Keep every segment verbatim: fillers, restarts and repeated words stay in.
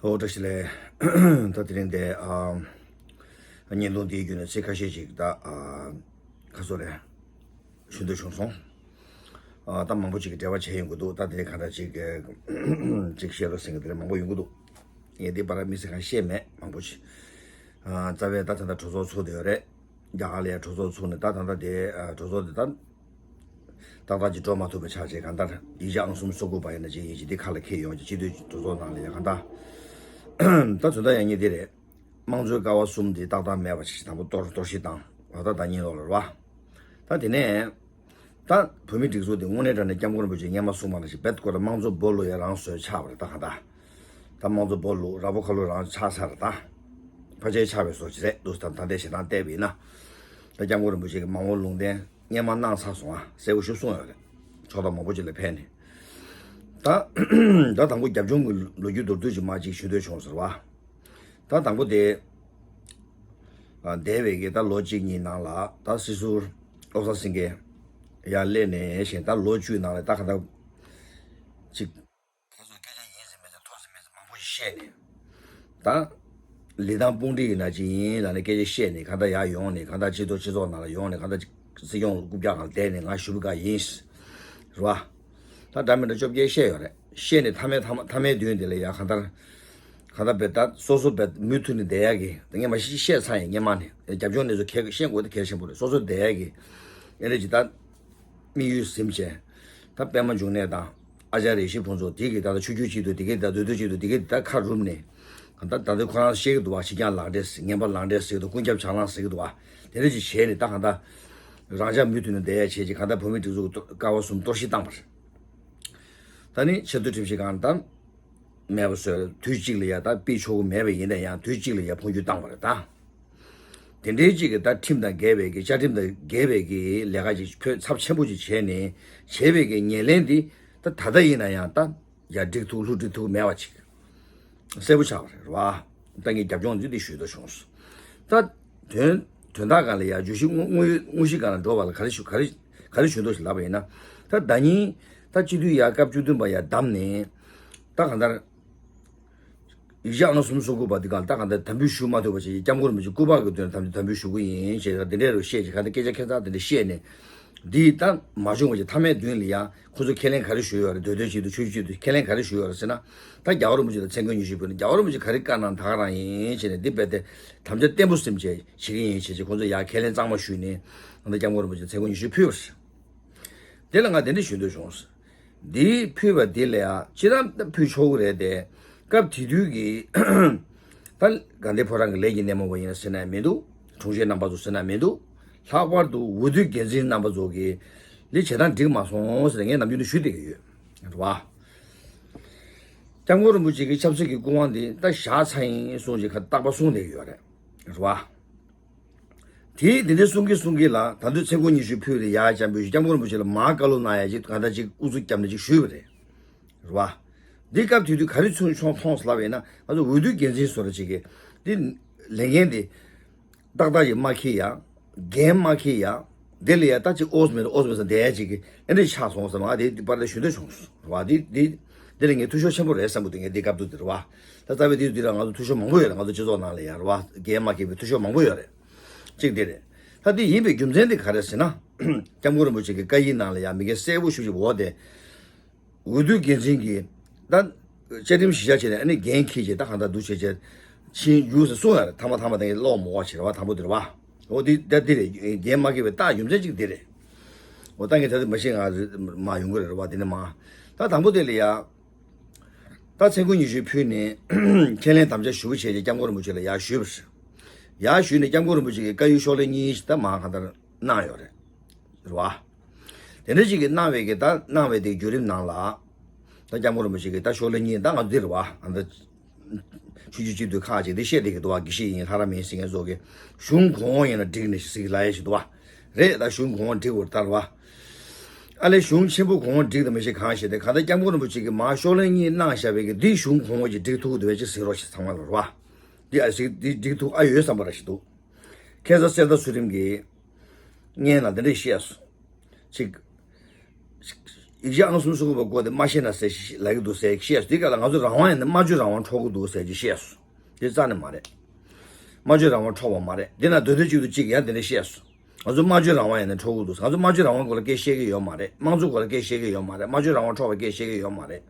ཨོ་བཀྲ་ཤིས་བདེ་ལེགས། ད་དེ་རིང་འདི་ཨ་བརྙན་ཐུང་འདིའི་བརྒྱུད་ནས་ཚིག་ཁ་ཤས་ཤིག་ད་ཨ་ཁ་སོ་རེ་ཞུ་འདོད་བྱུང་སོང་། ཨ་ད་མང་པོ་ཅིག་གིས་འབྲེལ་བ་བྱས་ཡོང་གི་འདུག་ད་དེ་རིང་གང་འདྲ་ཅིག་ཅིག་བཤད་རོགས་ཟེར་མཁན་དེ་འདྲ་མང་པོ་ཡོང་གི་འདུག་ངས་འདི་བར་དམིགས་བསལ་གང་བཤད་མེད། མང་པོ་ཅིག་ཨ་རྩ་བའི་ད་ད་ལྟ་གྲོས་ཚོགས་ཚོགས་བསྡད་ཡོད་རེད། རྒྱ་གར་ལ་ཡང་གྲོས་ཚོགས་ཚུགས་ནས་ད་ད་ལྟ་དེ་ཨ་གྲོས་ཚོགས་དེ་ད་ཏག་ཏག་ཅིག་འགྲོ་མ་ཐུབ་པ་ཆགས་བྱས། གང་ལྟར་ཡིག་ཆ་ཨང་གསུམ་སོ་དགུ་པ་ཡིན་ན་ཅིག་ཡིན་ཅིག་འདི་ཁ་ལ་འཁྱེར་ཡོང་ཅིག་སྤྱི་འཐུས་གྲོས་ཚོགས་ནང་ལ་ཡང་གང་ལྟར་ད་དོན་དག་ཡང་གཉིས་དེ་རེད། དམངས་གཙོའི་ཀ་བ་གསུམ་དེ་ཏག་ཏག་མེད་པ་ཞིག་དང་པོ་གཏོར་གཏོར་བཤིག་བཏང་བ། ད་ཟླ་གཉིས་ལོག་ལ་རེད་བ། ད་དེ་ནས་ད་བོད་མིའི་སྒྲིག་འཛུགས་དེ་དངོས་གནས་དྲང་གནས་སྐྱབས་མགོན་རིན་པོ་ཆེས་སྔོན་མ་གསུངས་པ་ནང་བཞིན་རྦད་ཁོ་རང་དམངས་གཙོ་སྦོ་ལོག་ཡ་རང་བཟོས་ཆགས་པ་རེད། ད་གང་ལྟར་ད་དམངས་གཙོ་སྦོ་ལོག་ར་བོ་ཁ་ལོ་རང་ཆགས་ཚར་རེད། ད་ཕལ་ཆེར་ཆགས་པའི་བཟོ་ཅིག་རེད་འདུག་ད་ད་ལྟའི་བྱེད་སྟངས་བལྟས་པ་ཡིན་ན། ད་སྐྱབས་མགོན་རིན་པོ་ཆེ་གིས་མ་འོངས་ལུང་བསྟན་སྔོན་མ་གནང་ཚར་སོང་ཨ། གསལ་པོ་ཞིག་གསུངས་ཡོད་རེད། ཕྱོགས་མཐའ་མང་པོ་ཅིག་ལ་ཕེབས་ནས། ད་ད་དང་པོ་རྒྱབ་ལྗོངས་ཀྱི་ལོ་རྒྱུས་མདོར་བསྡུས་ཅིག་མར་ཅིག་ཞུ་འདོད་བྱུང་ཟེར་བ། ད་དང་པོ་དེ་ཨ་འདས་པའི་གི་ད་ལོ་གཅིག་གཉིས་ནང་ལ་ད་སྲིད་ཟུར་བློ་བཟང་སེང་གེ་ཡར་སླེབས་ནས་བཞིན་ད་ལོ་བཅུའི་ནང་ལ་ད་ག་ད་ཅིག་ཁ་སང་སྐད་ཆ་ཡིན་ཟེར་མེད་ཟེར་ཐོག་ཟེར་མེད་ཟེར་མང་པོ་ཞིག་བཤད་ནས། ད་ལི་ཐང་དཔུང་སྒྲིག་ཡིན་ན་ཅི་ཡིན་ལ་ནས་སྐད་ཆ་བཤད་ནས་གང་ལྟར་ཡར་ཡོང་ནས་གང་ལྟར་སྤྱི་ཚོགས་སྤྱི་ཚོགས་ནང་ལ་ཡོང་ནས་གང་ལྟར་སྲིད་སྐྱོང་རྐུབ་བཀྱག་སྒང་བསྡད་ནས་ང་ཞུ་བི་ག་ཡིན། རེད་བ། ད་འདྲ་མི་འདྲ་བཅོ་བརྒྱད་བཤད་ཡོད་རེད། བཤད་ནས་མཐའ་མའི་མཐའ་མ་མཐའ་མའི་མདུན་དེ་ལ་ཡ་གང་ལྟར་གང་ལྟར་བས་ད་སོ་སོ་བས་མུ་མཐུད་ནས་བསྡད་ཡག་གི་ད་ངས་མ་གཞི་བཤད་ཚར་ཡིན། སྔོན་མ་ནས་རྒྱབ་ལྗོངས་གནས་ཚུལ་གལ་ཤེས་དགོས་དེ་གལ་ཆེན་པོ་རེད། སོ་སོ་བསྡད་ཡག་གི་ཨེ་རེད་ཅིག་ད། དམིགས་ཡུལ་ཟིན་བྱས། ད་པད་མ་འབྱུང་གནས་དང་ཨ་ཅར་ཡེ་ཤེས་ཕུན་ཚོགས་དེ་གི་ད་ལྟ་ཆོས་བརྒྱུད་གཅིག་ཏུ་དེ་གི་ད་མདོ་སྟོད་གཅིག་ཏུ་དེ་གི་ད་ཁ་རུབ་ནས། ད་ད་ལྟ་ཁོ་རང་བཤད་གི་འདུག་བ། ཕྱི་རྐྱང་ལག་འབྲེལ་ཟེར། ངན་པ་ལག་འབྲེལ་ཟེར་གི་འདུག་ཀུན་ཁྱབ་བྱ་ལང་ཟེར་གི་འདུག་བ། དེ་འདྲ་ཅིག་བྱས་ནས་ད་གང་ལྟར་རང་ཅག་མུ་མཐུད་ནས་བསྡད་ཡ་བྱས་ཅིག་གང་ལྟར་བོད་མིའི་སྒྲིག་འཛུགས་ཀྱི་ཀ་བ་གསུམ་གཏོར་བཤིག་བཏང་བ་རེད། ད་ནི་ཆེས་མཐོའི་ཁྲིམས་ཞིབ་ཁང་ད་མེད་པ་བཟོས། དུས་གཅིག་ལ་ཡ་ད་ཕུད་ཆོག་གི་མེད་པ་ཡིན་ན་ཡང་དུས་གཅིག་ལ་ཡ་འཕོ་འགྱུར་བཏང་བ་རེད་ད། དེ་འདྲའི་གཅིག་གི་ད་ཁྲིམས་དང་འགལ་བའི་གི་བཅའ་ཁྲིམས་དང་འགལ་བའི་གི་ལས་ཀ་ཅིག་ཕོད་ཚབས་ཆེན་པོ་ཅིག་བྱས་ནས་བྱས་པའི་གི་ཉེར་ལེན་འདི་ད་ད་ལྟ་ཡིན་ན་ཡང་ད་ཡ་འགྲིག་ཐུབ་ལྷུ་འགྲིག་ཐུབ་མེད་པ་ཅིག་གསལ་པོ་ཆགས་པ་རེད་བ། ད་ངས་རྒྱབ་ལྗོངས་འདི་འདི་ཞུ་འདོད་བྱུང་སོང་། ད་དོན་དོན་དག་སྒང་ལ་ཡ་བརྗོད་གཞི་དངོས་དངོས་དངོས་གཞི་སྒང་ལ་འགྲོ་བ་ལ་ག་རེ་ཞུ་ག་རེ་ག་རེ་ཞུ་འདོད་ཞིག་ལབ་པ་ཡིན་ན། ད་ཟླ་ཉིན་ད་སྤྱི་འཐུས་ཡ་སྐབས་བཅུ་བདུན་པ་ཡ་བདམས་ནས་ད་གང་ལྟར། ཡིག་ཆ་ཨང་གསུམ་སོ་དགུ་པ་འདི་གང་ལྟར་གང་ལྟར་དམ་འབུལ་ཞུ་མ་ཐུབ་པ་བྱས། སྐྱབས་མགོན་རིན་པོ་ཆེ་སྐུ་པར་གྱི་དོན་དམ་དམ་འབུལ་ཞུ་གི་ཡིན་ཞེས་འདི་འདྲའི་རུ་བཤད་ཅིག་ག་འདི་སྐད་ཆ་ཁྱད་མཚར་འདི་འདྲ་བཤད་ནས། འདི་ད་མ་བྱུང་བ་ཅིག་མཐའ་མའི་མདུན་ལ་ཡང་ཁོ་ཚོས་ཁས་ལེན་ག་རེ་ཞུས་ཡོད་རེད། མདོ་སྟོད་ཆེད་དུ་ཆོས་བརྒྱུད་ཆེད་དུ་ཁས་ལེན་ག་རེ་ཞུས་ཡོད་རེད་ཟེར་ན། ད་རྒྱལ་བ་རིན་པོ་ཆེ་ལ་མཚན་སྐྱོང་ཉི་ཤུ་ཕུལ་ནས་རྒྱལ་བ་རིན་པོ་ཆེ་ག་རེ་བཀའ་གནང་ད་ག་རང་ཡིན་ཞེས་ནས་འདི་རྦད་དེ་དམ་བཅའ་བརྟན་པོ་ཟིན་བྱས་བྱེད་ཀྱི་ཡིན་ཞེས་ཅིག་ཁོ་ཚོས་ཡང་ཁས་ལེན་གཙང་མ་ཞུས་ནས་ད་སྐྱབས་མགོན་རིན་པོ་ཆེ་མཚན་སྐྱོང་ཉི་ཤུ་ཕུལ་བ་རེད། དེ་ལ་ང་དེ་འདྲ་ཞུ་འདོད་བྱུང་། འདི་ཕུལ་བ་འདི་ལ་ཡང་ཅི་ལྟར་ཕུལ་ཆོག་གི་རེད་དེ། སྐབས་དེ་དུས་ཀྱི་ད་དགའ་ལྡན་ཕོ་བྲང་གི་ལས་ཀྱི་སྣེ་མོ་བ་ཡིན་ན་ཟེར་ན་མི་འདུག་དྲུང་ཆེ་རྣམ་པ་ཚོ་ཟེར་ན་མི་འདུག་ལྷག་པར་དུ་འོས་བསྡུ་འགན་འཛིན་རྣམ་པ་ཚོ་གིས་འདི་བྱེད་སྟངས་འགྲིག་མ་སོང་ཟེར་ངས་ནམ་རྒྱུན་དུ་ཞུ་བསྡད་ཀྱི་ཡོད་རེད་བ། སྐྱབས་མགོན་རིན་པོ་ཆེ་གི་ཆབ་སྲིད་ཀྱི་སྐུ་དབང་འདི་ད་བཞག་ཚར་ཡིན་གསུངས་ཅིག་ཁ་རྟག་པར་གསུངས་བསྡད་ཀྱི་ཡོད་རེད་རེད་བ། དེས་དེ་འདྲའི་གསུང་གིན་གསུང་གིན་ལ་ད་དུང་མཚན་སྐྱོང་ཉི་ཤུ་ཕུལ་རེ་ཡ་ཅམ་པོས་སྐྱབས་མགོན་རིན་པོ་ཆེ་ལ་མར་བཀའ་སློབ་གནང་ཡ་ཅིག་གང་ལྟར་ཅིག་ཨུ་ཚུགས་བརྒྱབ་ནས་ཅིག་ཞུས་པ་རེད། རེད་བ། འདི་སྐབས་དེ་དུས་ག་རེ་ཚུར་མཆོང་མཐོང་ལབ་ཡིན་ན་ང་ཚོ་འོས་བསྡུ་འགན་འཛིན་བཟོ་འདྲ་ཅིག་གིས་འདི་ལས་འགན་འདི་ཏག་ཏག་ཅིག་མ་འཁྱེར་ཡ། འགན་མ་འཁྱེར་ཡ། འདི་ལ་ཡ་ད་ཅིག་ཨོ་ཙམ་མེད་ཨོ་ཙམ་ཟེར་བསྡད་ཡ་ཅིག་གི་ཨེ་འདྲ་ཆགས་སོང་ཟེར་ང་དེ་བར་དུ་ཞུ་འདོད་བྱུང་སོང་རེད་བ། འདི་འདི་འདི་ལ་ངས་འཐུས་ཤོར་ཆེན་པོ་རེད་བསམ་གི་འདུག་ངས་འདི་སྐབས་དུས་འདིར་བ། ད་རྩ་བའི་དུས་འདི་ལ་ང་ཚོ་འཐུས་ཤོར་མང་པོ་ཡོད་རེད། ང་ཚོ་སྤྱི་ཚོགས་ནང་ལ་ཡ་རེད་བ། འགན་མ་འཁྱེར་བའི་འཐུས་ཤོར་མང་པོ་ཡོད་རེད། གཅིག་འདི་རེད། ད་འདི་ཡིན་པའི་རྒྱུ་མཚན་འདི་ག་རེ་ཟེར་ན། སྐྱབས་མགོན་རིན་པོ་ཆེ་གི་བཀའ་ཡིག་ནང་ལ་ཡང་མི་འགན་གསལ་པོ་ཞུ་ཞིག་འོ་དེ། འོས་བསྡུ་འགན་འཛིན་གྱིས་ད་བཅའ་ཁྲིམས་གཞི་བཞག་བྱས་ནས་ཨ་ནི་འགན་འཁྱེར་བྱས་ད་གང་ལྟར་འདུག་བྱས་བྱས་ཕྱིན་ཡུལ་ཟེར་གསུངས་ཡ་རེད། ཐ་མ་ཐ་མ་དེ་ཀློག་མོ་བ་བྱེད་རེད་བ། དང་པོ་དེ་རེད་བ། འོ་འདི་ད་འདི་རེད། འགན་མ་འཁྱེར་བའི་རྟགས་རྒྱུ་མཚན་གཅིག་འདི་རེད། འོ་ད་ངས་ད་ལྟ་མ་ཤེས་ང་མ་ཡོང་གི་རེད་བ། དེ་ནས་མ་ད་དང་པོ་དེ་ལ་ཡ། ད་མཚན་སྐྱོང་ཉི་ཤུ་ཕུལ་ནས་ཁས་ལེན་དམ་བཅའ་ཞུ་བ་བྱས་རྗེས་སྐྱབས་མགོན་རིན་པོ་ཆེ་ལ་ཡར་ཞུས་པ་རེད། ཡར་ཞུས་ནས་སྐྱབས་མགོན་རིན་པོ་ཆེ་གིས་བཀའ་ཡིག་ཤོག་ལྷེ་གཉིས་ཤིག་ད་མར་གང་ལྟར་གནང་ཡོད་རེད། རེད་བ། དེ་འདྲ་ཞིག་གིས་གནང་བའི་གི་ད་གནང་བའི་དེ་བརྒྱུད་རིམ་ནང་ལ། ད་སྐྱབས་མགོན་རིན་པོ་ཆེ་གིས་ད་ཤོག་ལྷེ་གཉིས་ད་ང་འདི་རེད་བ། ཨ་ད་ཆུ་ཆུ་ཆུ་དུས་ཁག་ཅིག་འདི་བཤད་བསྡད་ཀྱི་འདུག་བ། དགེ་བཤེས་ཡིན་ལྷ་རམས་ཡིན་ཟེར་མཁན་ཚོ་གིས་གཞུང་གོང་འོག་ཡིན་ན་འགྲིག་ནས་ཟིག་ལ་ཡ་ཞིག་འདུག་བ། རེད། ད་གཞུང་གོང་འོག་འགྲིག་བར་ལྟར་བ། ཨ་ལས་གཞུང་ཆེན་པོ་གོང་འོག་འགྲིག་དང་མི་ཤེས་གང་ཤེས་ཏེ་གང་ལྟར་སྐྱབས་མགོན་རིན་པོ་ཆེ་གིས་མར་ཤོག་ལྷེ་གཉིས་གནང་བཞག་པའི་གི་འདི་གཞུང་གོང་འོག་ཅིག་འགྲིག་ཐུབ་འདུག་བས་ཅིག་ཟེར་རོགས་ཞེས་ཚང་མ་ལ་རེད་བ། འདི་ཨ་ཟིག་འདི་འགྲིག་ཐུབ་ཨ་ཡོད་བསམ་པ་ར་ཞིག་འདུག་ཁ་སང་གསེར་རྟ་ཚུལ་ཁྲིམས་ཀྱིས་སྔོན་ལ་འདི་འདྲས་བཤད་སོང་། ཅིག་ཡིག་ཆ་ཨང་གསུམ་གསུམ་པ་བཀོད་དེ་མ་ཤེས་ན་ཟེར་ལབ་ཀྱི་འདུག་ཟེར་བཤད་སོང་། དེ་ག་ལ་ང་ཚོ་རང་དབང་ཡིན་ན་སྨྲ་བརྗོད་རང་དབང་འཕྲོག་གི་འདུག་ཟེར་གྱི་བཤད་སོང་། དེ་རྩ་ནས་མ་རེད། སྨྲ་བརྗོད་རང་དབང་འཕྲོག་པ་མ་རེད། དེ་ན་མདོ་སྟོད་སྤྱི་འཐུས་གཅིག་གིས་ཡང་དེ་འདྲ་བཤད་སོང་། ང་ཚོ་སྨྲ་བརྗོད་རང་དབང་ཡིན་ན་འཕྲོག་གི་འདུག་ང་ཚོ་སྨྲ་བརྗོད་རང་དབང་སྐོར་ལ་སྐད་བཤད་ཀྱི་ཡོད་མ་རེད། དམངས་གཙོ་སྐོར་ལ་སྐད་བཤད་ཀྱི་ཡོད་མ་རེད། སྨྲ་བརྗོད་རང་དབང་འཕྲོག་པའི་སྐད་བཤད་ཀྱི་ཡོད་མ་རེད།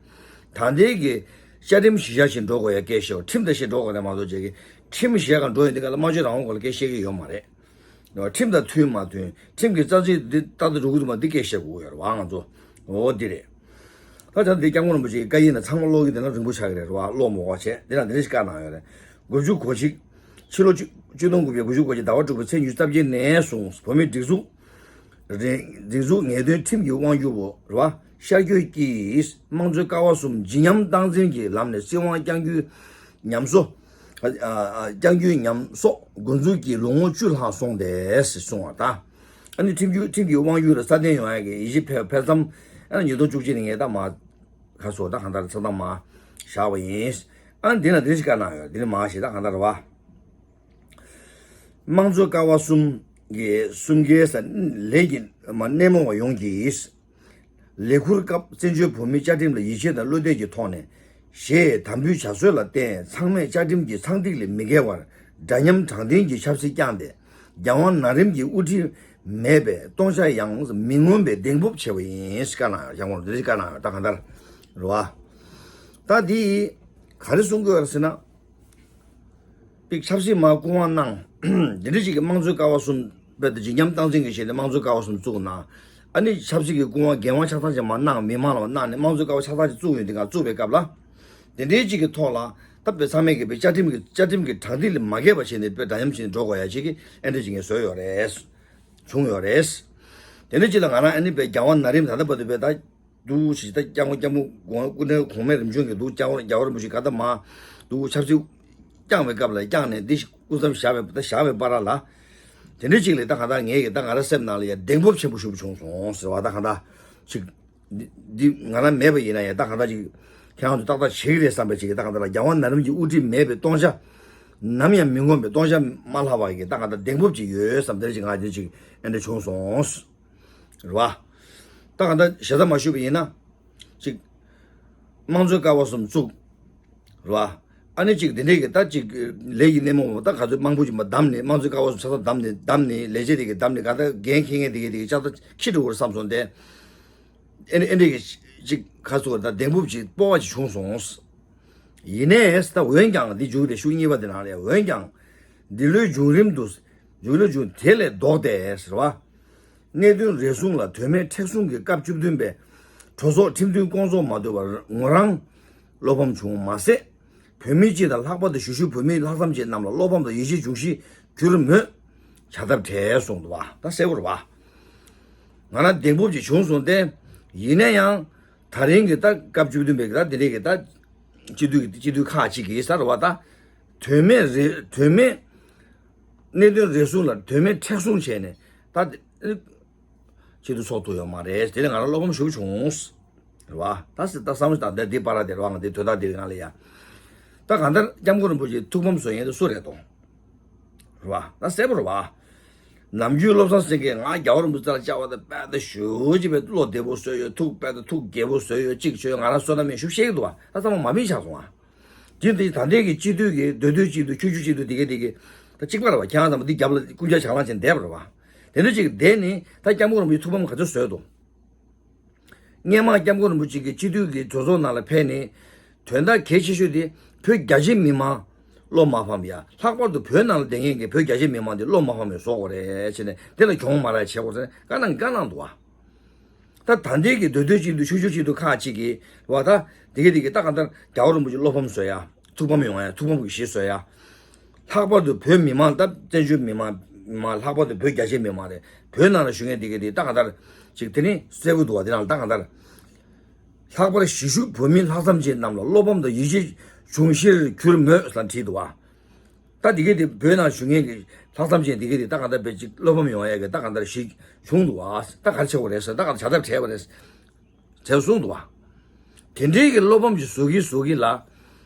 ད་ལྟའི་གི་བཅའ་ཁྲིམས་གཞི་བཞག་བཞིན་འགྲོ་དགོས་ཡ་སྐད་བཤད། ཁྲིམས་དང་བཞིན་འགྲོ་དགོས་རེད་མ་གཏོགས་བྱས་ཀྱི་ཁྲིམས་གཞན་གང་འགྲོ་ཡོང་དུས་ག་ལ་སྨྲ་བརྗོད་རང་དབང་སྐོར་ལ་སྐད་བཤད་ཀྱི་ཡོད་མ་རེད། ཁྲིམས་དང་མཐུན་མ་མཐུན། ཁྲིམས་ཀྱི་རྩ་ཚིག་འདི་ཏག་ཏག་འགྲོ་གི་འདུག་མ་འདི་སྐད་བཤད་དགོས་ཡོད་རེད་བ། ང་ཚོ་འོ་འདི་རེད། ད་ཆ་འདི་སྐྱབས་མགོན་རིན་པོ་ཆེའི་བཀའ་ཡིག་ནང་ཚང་མ་ཀློག་གི་དེ་ན་རིང་པོ་ཆགས་ཀྱི་རེད་བ། ཀློག་མ་དགོས་བྱས་འདི་ན་འདི་འདྲ་ཞིག་བཀའ་གནང་ཡོད་རེད། དགུ་བཅུ་གོ་གཅིག་ཕྱི་ལོ་ཆིག་ཆིག་སྟོང་དགུ་བརྒྱ་དགུ་བཅུ་གོ་གཅིག་ཟླ་བ་དྲུག་པའི་ཚེས་ཉི་ཤུ་རྩ་བརྒྱད་ནས་བཟུང་བོད་མིའི་སྒྲིག་འཛུགས་རེད། སྒྲིག་འཛུགས་ངེས་དོན་ཁྲིམས་ཀྱི་དབང་སྒྱུར་བོ་རེད་བ། ཤར་བསྐྱོད་ཀྱིས་དམངས་གཙོའི་ཀ་བ་གསུམ་ཇི་སྙམ་སྟངས་འཛིན་གྱི་ལམ་ནས་སྲིད་དབང་བསྐྱང་རྒྱུའི་ཉམས་གསོ། ཨ་ཨ་བསྐྱང་རྒྱུའི་ཉམས་གསོག་འགོ་འཛུགས་ཀྱིས་ལོ་ངོ་བཅུ་ལྷག་སོང་སྟེ་གསུངས་པ་དང་། ཨ་ནི་ཁྲིམས་རྒྱུད་ཁྲིམས་ཀྱི་དབང་སྒྱུར་ལ་སྲ་བརྟན་ཡོང་ཡ་གི་ཡིད་ཆེས་འཕེལ་འཕེལ་མཚམས་ཨ་ནི་ཉིས་སྟོང་བཅུ་གཅིག་ནས་ངས་ད་མ་ཁ་སོ་ད་གང་ལྟར་ཚ་ད་མ་བཞག་པ་ཡིན། ཨ་ནི་འདི་ན་འདི་ཞིག་བཀའ་གནང་ཡོད། འདི་ནི་མ་ཞིག་ད་གང་ལྟར་བ། དམངས་གཙོ་ཀ་བ་གསུམ་གྱི་གསུམ་ཀའི་ས་ལས་ཀྱི་མ་སྣེ་མོ་བ་ཡོངས་ཀྱིས། ལས་འཁུར་སྐབས་བཙན་བྱོལ་བོད་མིའི་བཅའ་ཁྲིམས་ལ་ཡིད་ཆེས་དང་བློ་གཏད་ཀྱི་ཐོག་ནས། ཞེས་དམ་འབུལ་བྱ་སྲོལ་ལ་བརྟེན་ཚང་མས་བཅའ་ཁྲིམས་ཀྱི་ཚངས་ཐིག་ལས་མི་འགལ་བར་འདྲ་མཉམ་དྲང་བདེན་གྱི་ཆབ་སྲིད་བསྐྱངས་ཏེ། རྒྱལ་དབང་ན་རིམ་གྱི་དབུ་ཁྲིད་མེད་པའི་སྟོང་ཆ་ཡང་མི་མངོན་པའི་གདེང་སྤོབས་ཆེ་བ་ཡིན་ཞེས་བཀའ་གནང་ཡོད། རྒྱལ་དབང་འདི་འདྲ་ཞིག་བཀའ་གནང་ཡོད། ད་གང་ལྟར་རེད་བ། ད་འདི་ག་རེ་གསུང་དགོས་རེད་ཟེར་ན། པིག་ཆབ་སྲིད་མ་སྐུ་དབང་གནང་། འདི་འདྲ་ཞིག་གི་དམངས་གཙོའི་ཀ་བ་གསུམ་དཔེ་དེ་ཇི་སྙམ་སྟངས་འཛིན་གྱི་ཞལ་ནས་དམངས་གཙོའི་ཀ་བ་གསུམ་བཙུགས་གནང་། ཨ་ནི་ཆབ་སྲིད་ཀྱི་སྐུ་དབང་འགན་དབང་ཆ་ཚང་ཅིག་མ་གནང་མི་མང་ལ་མ་གནང་ནས་དམངས་གཙོའི་ཀ་བ་ཆ་ཚང་ཅིག་བཙུགས་ཡོང་དུས་ང་བཙུགས་པའི་སྐབས་ལ། དེ་འདྲའི་ཅིག་གི་ཐོག་ལ་ད་དཔེ་ཚང་མས་ཀྱི་དཔེ་བཅའ་ཁྲིམས་ཀྱི་བཅའ་ཁྲིམས་ཀྱི་དྲང་ཐིག་ལས་མ་འགལ་བ་བྱས་ནས་དཔེ་འདྲ་མཉམ་བྱས་ནས་འགྲོ་དགོས་ཡ་ཅིག་གི་ཨེ་འདྲ་ཅིག་ངས་བཟོས་ཡོད་རེད། བྱུང་ཡོད་རེད། དེ་འདྲ་ཅིག་ལ་ང་རང་ཨ་ནི་དཔེ་རྒྱལ་དབང་ན་རིམ་ད་ལྟ་བར་དུ་དཔེ་ད། འདུག་ཞེས་ད་སྐྱབས་མགོན་སྐྱབས་མགོན་སྐུ་ཕྲེང་གོང་མའི་རིམ་བྱོན་གྱི་འདུག་སྐྱབས་མགོན་རྒྱལ་བ་རིན་པོ་ཆེ་ག་ད་མ་འདུག་ཆབ་སྲིད་བསྐྱངས་པའི་སྐབས་ལ་བསྐྱངས་ནས་འདི་སྐུ་མཚམས་བཞག་པའི་ད་བཞག་པའི་བར་ལ། དེ་འདྲའི་ཅིག་ལས་ད་གང་ལྟར་ངས་ཀྱི་ད་ང་རང་སེམས་ནང་ལ་ཡ་གདེང་སྤོབས་ཆེན་པོ་ཞེ་པོ་བྱུང་སོང་ཟེར་བ། ད་གང་ལྟར་ཅིག་འདི་འདི་ང་རང་མེད་པ་ཡིན་ན་ཡང་ད་གང་ལྟར་ཅིག་ཁྱེད་རང་ཚོ་ཏག་ཏག་བྱེད་ཀྱི་རེད་བསམ་པའི་ཅིག་ད་གང་ལྟར་ལ་རྒྱལ་དབང་ན་རིམ་གྱི་དབུ་ཁྲིད་མེད་པའི་སྟོང་ཆ། ནམ་ཡང་མི་ངོམས་པའི་སྟོང་ཆ་མ་ལྷག་པ་གི་ད་གང་ལྟར་གདེང་སྤོབས་ཅིག་ཡོད་བསམ་དེ་འདྲ་ཅིག་ང་འདི་ཅིག་ཨེ་འདྲ་བྱུང་སོང་། རེད་བ། ད་གང་ལྟར་ཞེ་ས་མ་ཞུས་པ་ཡིན་ན། ཅིག་དམངས་གཙོའི་ཀ་བ་གསུམ་བཙུགས། རེད་བ། ཨ་ནི་ཅིག་དེ་འདྲའི་གི་ད་ཅིག་ལས་ཀྱི་སྣེ་མོ་ད་ག་ཚོད་མང་པོ་ཅིག་མ་བདམས་ནས་དམངས་གཙོའི་ཀ་བ་གསུམ་ཆ་ཚང་བདམས་ནས་བདམས་ནས་ལས་བྱེད་དེ་གི་བདམས་ནས་ག་ད་འགན་འཁྱེར་མཁན་དེ་གི་དེ་གི་ལྕགས་ད་ཁྱི་འགྲོ་བར་བསམ་སོང་སྟེ། ཨེ་ནི་ཨེ་འདྲའི་གི་ཅིག་ག་ཚོད་ད་གདེང་སྤོབས་ཅིག་སྤོབས་པ་ཅིག་བྱུང་སོང་། ཡིན་ནའི་ད་འོན་ཀྱང་འདི་མཇུག་དེ་ཤུགས་གཉིས་པ་དེ་ནང་ལ་འོན་ཀྱང་། འདི་ལོའི་བྱུང་རིམ་དུ། མཇུག་ལོ་བྱུང་དེ་ལས་ལྡོག་སྟེ་ཟེར་བ། གནད་དོན་རེ་ཟུང་ལ་དོན་མེད་མཁྲེགས་བཟུང་གིས་སྐབས་བཅུ་བདུན་པའི་གྲོས་ཚོགས་ཁྲིམས་མཐུན་སྐོང་ཚོགས་མ་ཐུབ་པར་ངོ་རང་བློ་ཕམ་བྱུང་མ་ཟད། བོད་མི་སྤྱི་དང་ལྷག་པར་དུ་གཞིས་བཞུགས་བོད་མི་ལྷག་བསམ་ཅན་རྣམས་ལ་བློ་ཕམ་དང་ཡིད་ཆེས་འབྱུང་གཞི་གྱུར་མོད། བྱ་ཐབས་བྲལ་གསུངས་འདུག་བ། ད་གསལ་པོ་རེད་བ། ང་རང་གདེང་སྤོབས་ཅིག་བྱུང་སོང་སྟེ། ཡིན་ན་ཡང་། ད་རིང་གི་ད་སྐབས་བཅུ་བདུན་པའི་གི་ད་དེ་རིང་གི་ད། སྤྱི་འཐུས་ཀྱི་སྤྱི་འཐུས་ཁག་ཅིག་གིས་ཟེར་བ་ད། དོན་མེད་རེ་དོན་མེད། གནད་དོན་རེ་ཟུང་ལ་དོན་མེད་མཁྲེགས་བཟུང་བྱས་ནས་ད། སྤྱི་འཐུས་ཚོགས་ཐུབ་ཡོད་མ་རེད། དེ་ལས་ང་རང་བློ་ཕམ་ཞེ་པོ་བྱུང་། རེད་བ། ད་སེ་ད་བསམ་བློ་བཏང་དེ་འདི་པར་དེ་རེད་བ། ང་འདི་དོན་དག་འདི་རེད་ང་ལ་ཡ། ད་གང་ལྟར་སྐྱབས་མགོན་རིན་པོ་ཆེ་ཐུགས་ཕམ་བཟོ་མཁན་དེ་སུ་རེད་དོ། རེད་བ། ད་གསལ་པོ་རེད་བ། ནམ་རྒྱུན་བློ་བཟང་སེང་གེ་ང་རྒྱལ་བ་རིན་པོ་ཆེ་ལ་བཅར་བ་དང་དཔེ་ད་ཞུ་ཅི་བས་བློ་བདེ་པོ་བཟོས་ཡོད། ཐུགས་དཔེ་ད་ཐུགས་དགྱེས་པོ་བཟོས་ཡོད། ཅིག་བྱོས་ང་རང་བསོད་ནམས་ཡོད་ཤུགས་བཤད་ཀྱི་འདུག་བ། ད་ཚང་མ་མ་མི་ཆགས་སོང་བ། དེ་འདི་ད་ལྟའི་གི་སྤྱི་འཐུས་ཀྱི་མདོ་སྟོད་སྤྱི་འཐུས་ཆུ་བཞི་སྤྱི་འཐུས་དེ་གའི་དེ་གའི་ད་གཅིག་པ་རེད་བ། ཁྱེད་རང་ཚང་མ་འདི་རྒྱབ་ལ་རྐུན་ཇག་བྱང་ལང་ཅན་བསྡད་པ་རེད་བ། དེ་འདྲ་ཅིག་བསྡད་ནས་ད་སྐྱབས་མགོན་རིན་པོ་ཆེ་ཐུགས་ཕམ་ག་ཚོད་བཟོས་འདུག་སྔས་མ་སྐྱབས་མགོན་རིན་པོ་ཆེ་གིས་སྤྱི་འཐུས་ཀྱི་གྲོས་ཚོགས་ནང་ལ་ཕེབས་ནས། དོན་དག་གལ་ཆེ་ཤོས་དེ་བོད་རྒྱ་ཆེ་མི་མང་བློ་མ་ཕམ་ཡ། ལྷག་པར་དུ་བོད་ནང་ལ་བསྡད་མཁན་གྱི་བོད་རྒྱ་ཆེ་མི་མང་དེ་བློ་མ་ཕམ་ཡ་བཟོ་དགོས་རེད་བྱས་ནས་དེ་ལ་གྱོང་མ་རག་བྱེད་དགོས་རེད་བཀའ་གནང་བཀའ་གནང་འདུག་བ། ད་ད་ལྟའི་གི་མདོ་སྟོད་སྤྱི་འཐུས་ཆུ་བཞི་སྤྱི་འཐུས་ཁག་ཅིག་གིས་བ་ད་དེ་གི་དེ་གི་ད་ག་ད་རྒྱལ་བ་རིན་པོ་ཆེ་བློ་ཕམ་བཟོ་ཡ། ཐུགས་ཕམ་ཡོང་ཡ། ཐུགས་ཕམ་གྱི་གཞི་བཟོ་ཡ། ལྷག་པར་དུ་བོད་མི་མང་ད་བཙན་བྱོལ་མི་མང་མི་མང་ལྷག་པར་དུ་བོད་རྒྱ་ཆེ་མི་མང་རེད། བོད་ནང་ལ་བཞུགས་མཁན་དེ་གའི་དེ་ད་ག་ད་ཅིག་དེ་ནི་གསལ་པོ་འདུག་བ། དེ་ནང་ལ་ད་ག་ད་ལྷག་པར་གཞིས་བཞུགས་བོད་མི་ལྷག་བསམ་ཅན་རྣམས་ལ་བློ་ཕམ་དང་ཡིད་ཆེས་འབྱུང་གཞིར་གྱུར་མོད་ལ་བྲིས་འདུག་བ། ད་དེ་གའི་དེ་བོད་ནང་བཞུགས་མཁན་གྱི་ལྷག་བསམ་ཅན་དེ་གའི་དེ་ད་ག་ད་བེད་ཅིག་བློ་ཕམ་ཡོང་ཡ་གི་ད་ག་ད་ཞིག་བྱུང་འདུག་བ། ད་ག་རེ་བྱེད་དགོས་རེད་ཟེར། ད་ག་ད་བྱ་ཐབས་བྲལ་བ་རེད། བྱས་གསུངས་འདུག་བ། དེ་འདྲའི་གི་བློ་ཕམ་ཞིག་བཟོ་གི་བཟོ་གི་ལ།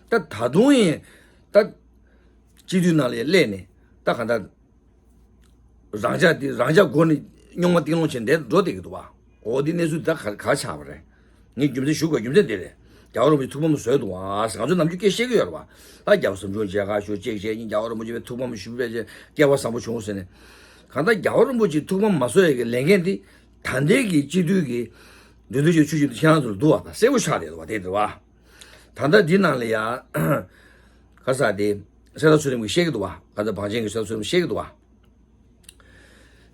ད་ད་དུང་ཡིན། ད་སྤྱི་འཐུས་ནང་ལ་སླེབས་ནས་ད་ག་ད་རང་ཅག་དེ་རང་ཅག་སྒོ་ནས་རྙོག་མ་གཏིང་སློང་བྱས་འདས་འགྲོ་བསྡད་ཀྱི་འདུག་བ། འོ་དེ་གནས་ཚུལ་ད་ག་ག་ཆགས་པ་རེད། ངས་རྒྱུ་མཚན་ཞུ་དགོས་རྒྱུ་མཚན་དེ་རེད། རྒྱལ་བ་རིན་པོ་ཆེ་ཐུགས་ཕམ་བཟོས་འདུག་ཨ་ཟེར། ང་ཚོ་ནམ་རྒྱུན་སྐད་བཤད་ཀྱི་ཡོད་རེད་བ། ད་རྒྱལ་བ་ཟམ་གདོང་མཇལ་ཁ་ཞུ་གཅིག་བྱས་ནས་རྒྱལ་བ་རིན་པོ་ཆེ་ཐུགས་ཕམ་ཞུ་བས་སྐལ་བ་བཟང་པོ་བྱུང་ཟེར་ནས། གང་ལྟར་རྒྱལ་བ་རིན་པོ་ཆེ་ཐུགས་ཕམ་མ་བཟོ་ཡ་གི་ལས་འགན་དེ་ད་ལྟའི་གི་སྤྱི་འཐུས་ཀྱི་འདུས་སྡོད་ཀྱི་ཆོས་ཞུ་དེ་ཁྱེད་རང་ཚོར་འདུག་བ། ད་གསལ་པོ་ཆགས་བསྡད་འདུག་བ། དེ་རེད་བ། ད་ལྟ་འདི་ནང་ལ་ཡ། ག་ས་དེ། གསེར་རྟ་ཚུལ་ཁྲིམས་ཀྱིས་བཤད་ཀྱི་འདུག་བ། ག་ས་བང་ཆེན་གྱིས་གསེར་རྟ་ཚུལ་ཁྲིམས་བཤད་ཀྱི་འདུག་བ།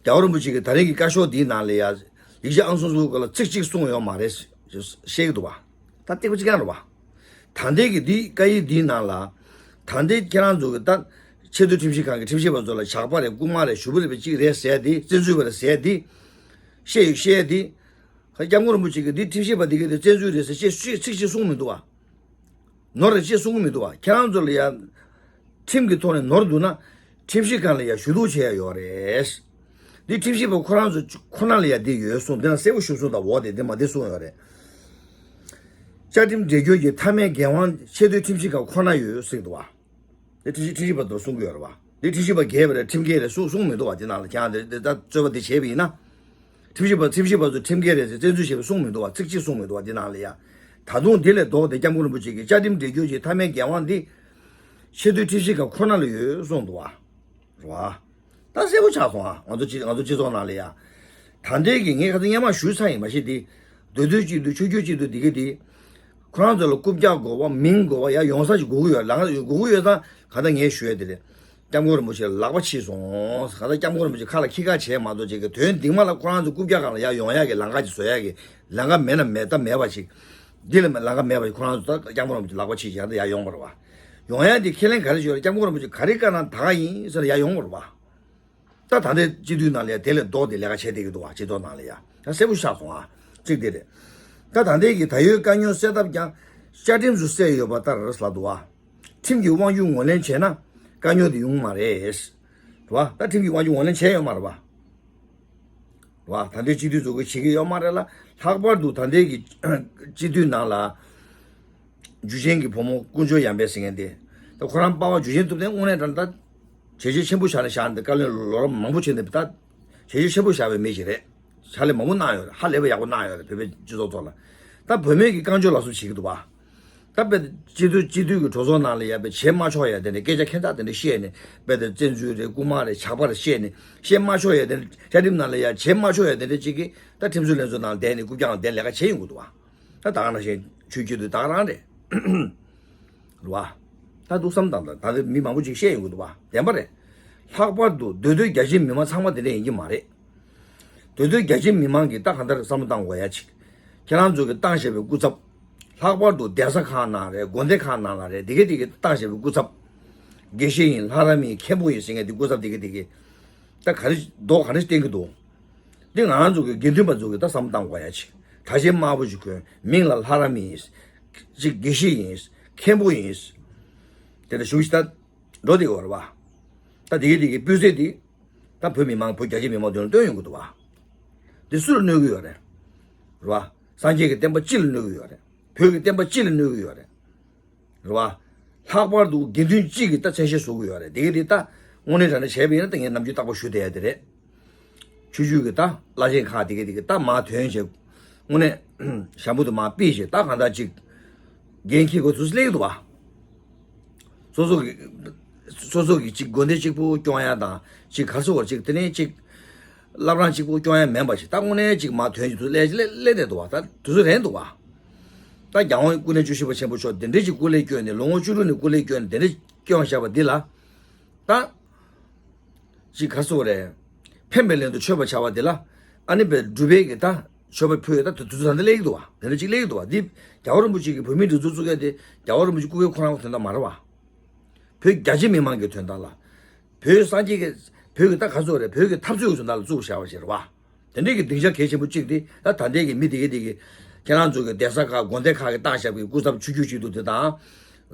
རྒྱལ་བ་རིན་པོ་ཆེ་གིས་ད་རེས་ཀྱི་བཀའ་ཤོག་འདིའི་ནང་ལ་ཡ། ཡིག་ཆ་ཨང་སོ་སོའི་སྐོར་ལ་ཚིག་གཅིག་གསུངས་ཡོད་མ་རེད་བཤད་ཀྱི་འདུག་བ། ད་སྟེགས་བུ་གཅིག་རྐྱང་རེད་བ། ད་ལྟའི་གི་འདི་བཀའ་ཡིག་འདིའི་ནང་ལ། ད་ལྟའི་ཁྱེད་རང་ཚོ་གི་ད། ཆེས་མཐོའི་ཁྲིམས་ཞིབ་ཁང་གི་ཁྲིམས་ཞིབ་པ་ཚོ་ལ་ཇག་པ་རེད། རྐུན་མ་རེད། ཞུ་བ་རེད། པ་གཅིག་རེད་ཟེར་དེ། བཙན་འཛུལ་བ་རེད་ཟེར་དེ། བཤད་ཡོད་བཤད་དེ། ཁ་སྐྱབས་མགོན་རིན་པོ་ཆེ་གིས་འདི་ཁྲིམས་ཞིབ་པ་འདི་གས་དེ་བཙན་འཛུལ་རེད་ཟེར་བཤད་བཤད་ཚིག་གཅིག་གསུངས་མི་འདུག་བ། ནོར་རེད་ཅེས་གསུང་གི་མི་འདུག་བ། ཁྱེད་རང་ཚོ་ལ་ཡ། ཁྲིམས་ཀྱི་ཐོག་ནས་ནོར་འདུག་ན། ཁྲིམས་ཞིབ་ཁང་ལ་ཡ་ཞུ་གཏུག་བྱེད་ཡ་ཡོད་རེད། འདི་ཁྲིམས་ཞིབ་པ་ཁོ་རང་ཚོ་ཁོ་ན་ལ་ཡ་འདི་ཡོད་གསུངས། འདི་ན་གསལ་པོ་ཞུ་གསུངས་དང་འོ་དེ་འདི་མ་འདི་གསུངས་ཡོད་རེད། བཅའ་ཁྲིམས་འགྲེལ་སྐྱོར་གྱི་མཐའ་མའི་འགན་དབང་ཆེས་མཐོའི་ཁྲིམས་ཞིབ་ཁང་ཁོ་ན་ཡོད་ཟེར་གྱི་འདུག་བ། དེ་ཁྲིམས་ཞིབ་ཁྲིམས་ཞིབ་པ་ཚོ་གསུང་གི་ཡོད་རེད་བ། དེ་ཁྲིམས་ཞིབ་པ་རྒྱས་པ་རེད། ཁྲིམས་འགལ་རེད་གསུང་གསུང་མི་འདུག་བ། དེ་ནང་ལ་ཁྱེད་རང་དེ་དེ་ད་རྩོད་པ་དེ་བྱས་པ་ཡིན་ན། ཁྲིམས་ཞིབ་པ་ཁྲིམས་ཞིབ་པ་ཚོ་ཁྲིམས་འགལ་རེད་ཟེར་བཙན་འཛུལ་བྱས་པ་གསུང་མི་འདུག་བ། ཚིག་གཅིག་གསུང་མི་འདུག་བ། དེ་ནང་ལ་ཡ། ད་དུང་དེ་ལས་ལྡོག་སྟེ་སྐྱབས་མགོན་རིན་པོ་ཆེ་གིས་བཅའ་ཁྲིམས་འགྲེལ་སྐྱོར་གྱི་མཐའ་མའི་འགན་དབང་འདི། ཆེས་མཐོའི་ཁྲིམས་ཞིབ་ཁང་ཁོ་ན་ལ་ཡོད་གསུངས་འདུག་བ། རེད་བ། ད་གསལ་པོ་ཆགས་སོང་ཨ། ང་ཚོ་སྤྱི་ང་ཚོ་སྤྱི་ཚོགས་ནང་ལ་ཡ། ད་ལྟའི་གི་ངས་ཁ་སང་སྔོན་མ་ཞུས་ཚར་ཡིན་མ་གཞི་དེ། འདུས་སྡོད་སྤྱི་འཐུས་ཆོས་བརྒྱུད་སྤྱི་འཐུས་དེ་གི་དེ། ཁོ་རང་ཚོ་ལ་རྐུབ་བཀྱག་དགོས་པ་མིང་དགོས་པ་ཡ་ཡོང་ས་ཞིག་དགོས་ཀྱི་ཡོད། ལང་དགོས་ཀྱི་ཡོད་ཙང་ག་ད་ངས་ཞུ་ཡ་དེ་རེད། སྐྱབས་མགོན་རིན་པོ་ཆེ་ལག་པ་ཕྱིས་སོང་། ག་ད་སྐྱབས་མགོན་རིན་པོ་ཆེ་ཁ་ལ་ཁྱི་ཁ་བྱས་མ་གཏོགས་ཅིག་གི་དོན་སྡིག་མ་ལ་ཁོ་རང་ཚོ་རྐུབ་བཀྱག་སྒང་ལ་ཡ་ཡོང་ཡ་གི་ལམ་ཁ་ཅིག་བཟོ་ཡ་གི་ལམ་ཁ་མེད་ན་མེད་ད་མེད་པ་ཅིག་འདི་ལ་ལམ་ཁ་མེད་པ་ཅིག་ཁོ་རང་ཚོ་ད་སྐྱབས་མགོན་རིན་པོ་ཆེ་ལག་པ་ཕྱིས་ཀྱང་ད་ཡ་ཡོང་བ་རེད་བ། ཡོང་ཡ་འདི་ཁས་ལེན་ག་རེ་བྱོས་རེད། སྐྱབས་མགོན་རིན་པོ་ཆེ་ག་རེ་བཀའ་གནང་ད་ག་ཡིན་ཟེར་ཡ་ཡོང་བ་རེད་བ། ད་ད་ལྟའི་སྤྱི་འཐུས་ནང་ལ་ཡ་དེ་ལས་ལྡོག་སྟེ་ལས་ཀ་བྱེད་བསྡད་ཀྱི་འདུག་བ། སྤྱི་ཚོགས་ནང་ལ་ཡ་ད་གསལ་པོ་ཆགས་སོང་ཨ། གཅིག་དེ་རེད། ད་ད་ལྟའི་གི་ད་ཡོད་དཀའ་རྙོག་སེལ་ཐབས་ཀྱང་བཅའ་ཁྲིམས་སུ་གསལ་ཡོད་པ་ལྟར་ལབ་འདུག་བ། ཁྲིམས་ཀྱི་དབང་སྒྱུར་ངོས་ལེན་བྱས་ན་དཀའ་རྙོག་དེ་ཡོང་མ་རེད། རེད་བ། ད་ཁྲིམས་ཀྱི་དབང་སྒྱུར་ངོས་ལེན་བྱས་ཡོད་མ་རེད་བ། རེད་བ། ད་ལྟའི་སྤྱི་འཐུས་ཚོ་གིས་བྱེད་ཀྱི་ཡོད་མ་རེད་ལ། ལྷག་པར་དུ་ད་ལྟའི་གི་སྤྱི་འཐུས་ནང་ལ། འཇུ་ཆེན་གྱི་བུ་མོ་དཀོན་མཆོག་ཡར་འཕེལ་ཟེར་མཁན་དེ། ད་ཁོ་རང་པ་ཕ་འཇུ་ཆེན་ཐུབ་བསྟན་དངོས་གནས་དྲང་ད། བྱས་རྗེས་ཆེན་པོ་བཞག་ནས་བཞག་ནས་བཀའ་བློན་ལོ་རབས་མང་པོ་བྱས་ནས་ད། བྱས་རྗེས་ཆེན་པོ་བཞག་པའི་མི་ཞིག་རེད། ཕྱག་ལས་མང་པོ་གནང་ཡོད་རེད། ཧ་ལས་པའི་ཡག་པོ་གནང་ཡོད་རེད། བོད་པའི་སྤྱི་ཚོགས་ཐོག་ལ། ད་བུད་མེད་ཀྱི་རྐང་མགྱོགས་ལ་སོགས་བྱེད་ཀྱི་འདུག་བ། ད་དཔེ་སྤྱི་འཐུས་སྤྱི་འཐུས་ཀྱི་གྲོས་ཚོགས་ནང་ལ་ཡ་དཔེ་བྱེད་མ་ཆོག་ཡ་དེ་འདྲ་སྐད་ཆ་ཁྱད་མཚར་དེ་འདྲ་བཤད་ནས་དཔེ་དེ་བཙན་འཛུལ་རེད། རྐུན་མ་རེད། ཇག་པ་རེད་བཤད་ནས་བཤད་མ་ཆོག་ཡ་དེ་འདྲ་བཅའ་ཁྲིམས་ནང་ལ་ཡ་བྱེད་མ་ཆོག་ཡ་དེ་འདྲ་གཅིག་གིས་ད་ཁྲིམས་བཟོ་ལྷན་ཚོགས་ནང་བསྡད་ནས་རྐུབ་བཀྱག་ནང་བསྡད་ལས་ཀ་བྱེད་ཡོང་གི་འདུག་བ། ད་ད་ག་ནང་བཞིན་ཆོས་བརྒྱུད་དེ་ད་ག་རང་རེད། རེད་བ། ད་འདུག་བསམ་བཏང་དང་ད་ལྟ་མི་མང་པོ་ཅིག་བཤད་ཡོང་གི་འདུག་བ། བདེན་པ་རེད། ལྷག་པར་དུ་འདུས་སྡོད་རྒྱ་ཆེའི་མི་མང་ཚང་མ་དེ་འདྲ་ཡིན་གྱི་མ་རེད། འདུས་སྡོད་རྒྱ་ཆེའི་མི་མང་གིས་ད་གང་ལྟར་བསམ་བློ་བཏང་དགོས་ཡ་ཅིག་ཁྱེད་རང་ཚོ་གིས་བཏང་བཞག་པའི་སྐུ་ཚབ། ལྷག་པར་དུ་གདན་ས་ཁག་ནང་རེད། དགོན་སྡེ་ཁག་ནང་ལ་རེད། དེ་གས་དེ་གས་བཏང་བཞག་པའི་སྐུ་ཚབ། དགེ་བཤེས་ཡིན། ལྷ་རམས་ཡིན། མཁན་པོ་ཡིན་ཟེར་མཁན་དེ་སྐུ་ཚབ་དེ་གས་དེ་གས། ད་ག་རེ་མདོག་ག་རེ་བསྟན་གྱི་འདུག་འདི་ང་རང་ཚོ་གི་དགེ་འདུན་པ་ཚོ་གི་ད་བསམ་བློ་བཏང་དགོས་ཡ་ཅིག་གྲྭ་ཆེན་དམར་པོ་ཅིག་གོན། མིང་ལ་ལྷ་རམས་ཡིན། ཅིག་དགེ་བཤེས་ཡིན། མཁན་པོ་ཡིན། དེ་འདྲ་ཞུ་ཞིག་ད་འགྲོ་བསྡད་ཡོད་རེད་བ། ད་དེ་གི་དེ་གི་སྤུས་ཚད་དེ་ད་བོད་མི་མང་བོད་རྒྱ་ཆེ་མི་མང་དོན་ལ་བཏོན་ཡོང་གི་འདུག་བ། དེ་སུ་ལ་གནོད་གི་ཡོད་རེད། རེད་བ། སངས་རྒྱས་ཀྱི་བསྟན་པ་སྤྱི་ལ་གནོད་གི་ཡོད་རེད། བོད་ཀྱི་བསྟན་པ་སྤྱི་ལ་གནོད་གི་ཡོད་རེད། རེད་བ། ལྷག་པར་དུ་དགེ་འདུན་གཅིག་གིས་ད་མཚན་ཤས་བཟོ་གི་ཡོད་རེད། དེ་གི་དེ་ད་དངོས་གནས་དྲང་གནས་བྱས་པ་ཡིན་ན་ད་ངས་ནམ་རྒྱུན་རྟག་པར་ཞུ་བསྡད་ཡ་དེ་རེད། ཆོས་བརྒྱུད་ཀྱི་ད་བླ་ཆེན་ཁག་དེ་གི་དེ་གི་ད་མར་ཐོན་བྱས། དངོས་གནས་ཞྭ་མོ་དེ་མར་ཕུད་བྱས་ད་གང་ལྟར་ཅིག་འགན་འཁྱེར་དགོས་ཚུལ་སླེབས་འདུག་བ། སོ་སོ་གི་སོ་སོ་གི་ཅིག་དགོན་སྡེ་གཅིག་པུ་སྐྱོང་ཡ་དང་ཅིག་ག་རེ་ཟེར་དགོས་རེད། ཅིག་དེ་ནས་ཅིག་བླ་བྲང་གཅིག་པུ་སྐྱོང་ཡ་མིན་པ་ཞིག་ད་དངོས་གནས་ཅིག་མར་ཐོན་གྱི་དུས་སླེབས་སླེབས་སླེབས་བསྡད་འདུག་བ། ད་དུས་ཚོད་རན་འདུག་བ། ད་རྒྱལ་དབང་སྐུ་ཕྲེང་བཅུ་བཞི་པ་ཆེན་པོ་མཆོག་དེ་འདྲས་ཅིག་སྐུ་ལས་བསྐྱོན་ནས་ལོ་ངོ་བཅུ་དྲུག་ནས་སྐུ་ལས་བསྐྱོན་ནས་དེ་འདྲས་སྐྱོང་བཞག་པ་འདི་ལ་ད། ཅིག་ག་རེ་ཟེར་དགོས་རེད། ཕན་པའི་ལན་དུ་མཆོད་པ་བྱ་བ་འདི་ལ། ཨ་ནི་བའི་སྒྲུབ་པའི་གི་ད་མཆོད་པ་ཕུལ་ཡ་ད་དུས་ཚོད་ད་འདི་སླེབས་ཀྱི་འདུག་བ། དེ་འདྲ་ཅིག་སླེབས་ཀྱི་འདུག་བ། འདི་རྒྱལ་བ་རིན་པོ་ཆེ་གིས་བོད་མིའི་སྒྲིག་འཛུགས་བཙུགས་ཡ་དེ་རྒྱལ་བ་རིན་པོ་ཆེ་སྐུ་སྒེར་ཁོ་རང་གི་དོན་དག་མ་རེད་བ། བོད་རྒྱ་ཆེ་མི་མང་གི་དོན་དག་ལ། བོད་སངས་རྒྱས་ཀྱི་བོད་ཀྱི་ད་ག་རེ་ཟེར་དགོས་རེད། བོད་ཀྱི་འཐབ་རྩོད་ཀྱི་དོན་དག་ལ་བཙུགས་བཞག་པ་ཞིག་རེད་བ། དེ་འདྲའི་གི་སྡིངས་ཆ་གལ་ཆེན་པོ་གཅིག་དེ་ད་ད་ལྟའི་གི་མི་དེ་གི་དེ་གི་ཁྱེད་རང་ཚོ་གི་གདན་ས་ཁག་དགོན་སྡེ་ཁག་གི་བཏང་བཞག་པའི་སྐུ་ཚབ་ཆོས་བརྒྱུད་སྤྱི་འཐུས་དེ་དང་།